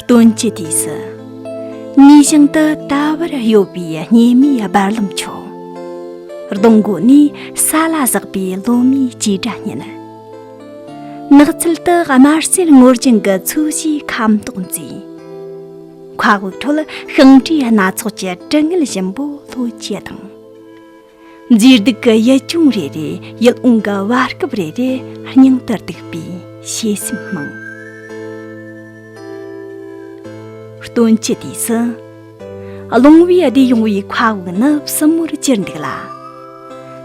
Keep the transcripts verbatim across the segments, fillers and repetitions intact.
སྟོན་གྱི་དུས་སུ། ཉིན་ཞིང་དུ་ད་བར་གཡོ་བའི་སྙེ་མའི་རྦ་རླབས་འཕྱོ། གདོང་མགོ་ནས་ས་ལ་ཟགས་པའི་ལོ་མའི་བྱེ་སྒྲ་སྙན། ནགས་ཚལ་དུ་དམར་སེར་ངོར་ཅན་གྱི་མཚོ་བྱའི་ཁ་མདོག་མཛེས། མཁའ་དབུགས་ཁྲོད་ཤིང་འབྲས་སྣ་ཚོགས་ཀྱི་དྲི་ངད་ཞིམ་པོ་ལྷོད་ཀྱི་དང་། མཛེས་སྡུག་གི་ཡུལ་ལྗོངས་རེ་རེ། ཡིད་འོང་གི་བར་སྐབས་རེ་རེ། སྙིང་དུ་སྡུག་པའི་ཤེས་སེམས་སྨྲེང་། སྟོན་གྱི་དུས་སུ། རླུང་བུས་བདས་ཡོང་བའི་མཁའ་དབུགས་ནི་བསིལ་མོར་གྱུར་འདུག་ལ།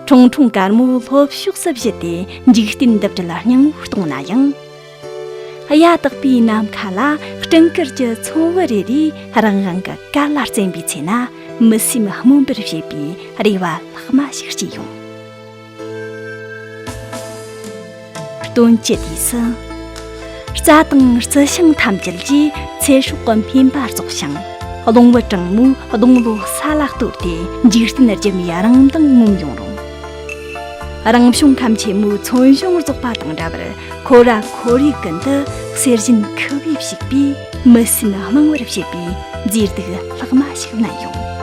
ཁྲུང་ཁྲུང་དཀར་མོ་ལྷོ་ཕྱོགས་སུ་བཞུད་དེ་འཇིག་རྟེན་འདི་བྲལ་སྙིང་པོར་གཏོང་ན་ཡང་། གཡའ་དག་པའི་ནམ་མཁའ་ལ་སྤྲིན་དཀར་གྱི་ཚོམ་བུ་རེ་རེས་རང་དབང་གི་གར་ལ་རྩེན་པའི་ཚེ་ན། མི་སེམས་སྨོན་པར་བྱེད་པའི་རེ་བ་ལྷག་མ་ཞིག་སྐྱེས་ཡོང་། སྟོན་གྱི་དུས་སུ། རྩྭ་དང་རྩི་ཤིང་ཐམས་ཅད་ཀྱིས་ཚེ་སྲོག་གི་སྨིན་པ་རྫོགས་ཤིང་། རླུང་བུ་གྲང་མོས་རྡུང་ལོ་ས་ལ་གཏོར་ཏེ་འཇིག་རྟེན་རྒྱུ་མའི་རང་མདངས་ངོམ་ཡོང་རུང་། རང་བྱུང་ཁམས་ཆེན་མོའི་མཚོན་གཞོང་རྫོགས་པ་དང་འདྲ་བར། ཁོ་ར་ཁོར་ཡུག་ཀུན་ཏུ་གསེར་བཞིན་ཁུ་བས་བྱུགས་པས་མི་སེམས་སྨྲེང་བར་བྱེད་པའི་མཛེས་སྡུག་ལྷག་མ་ཞིག་བསྣན་ཡོང་།